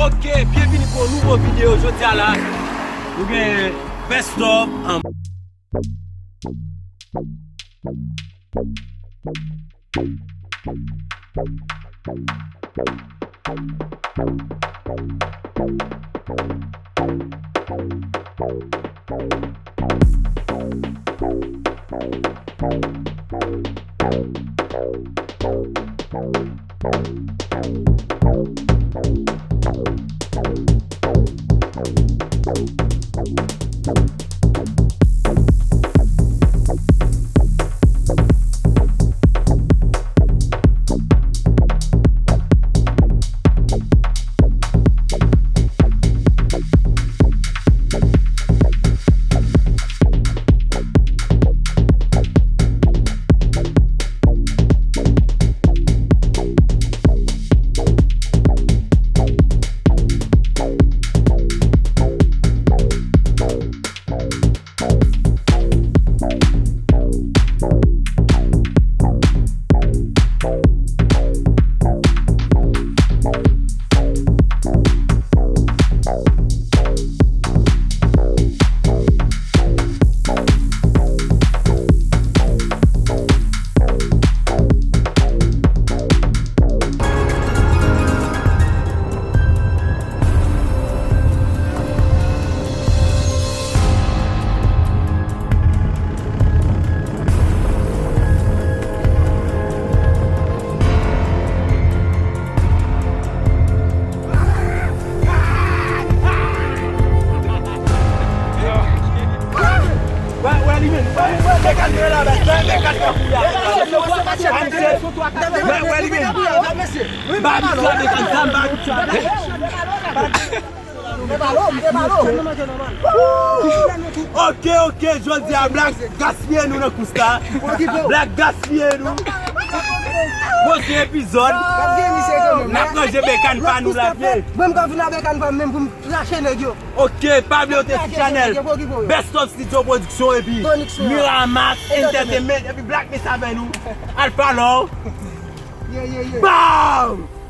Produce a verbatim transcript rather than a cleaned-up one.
Ok, byenvini pou yon nouvo videyo. Jodi a la, nou gen best of an. Wè, wè li menm. Wè, wè, Mekan mwen la, wè, Mekan mwen la. Wè, wè li menm. Ba misye avèk zam, ba misye avèk. Ok, ok, jodi a Black gaspiye nou nan kous la. Black gaspiye nou. Pwochen epizòd, n ap ranje Mekan pa nou la vye. Mwen, m ka vin avèk Mekan pa m menm pou m rache nèg yo. Ok, pa bliye w te sou chanèl Best of Studio Production epi Miramas Entertainment epi Black Miss avè nou. Alpha Law. Bow!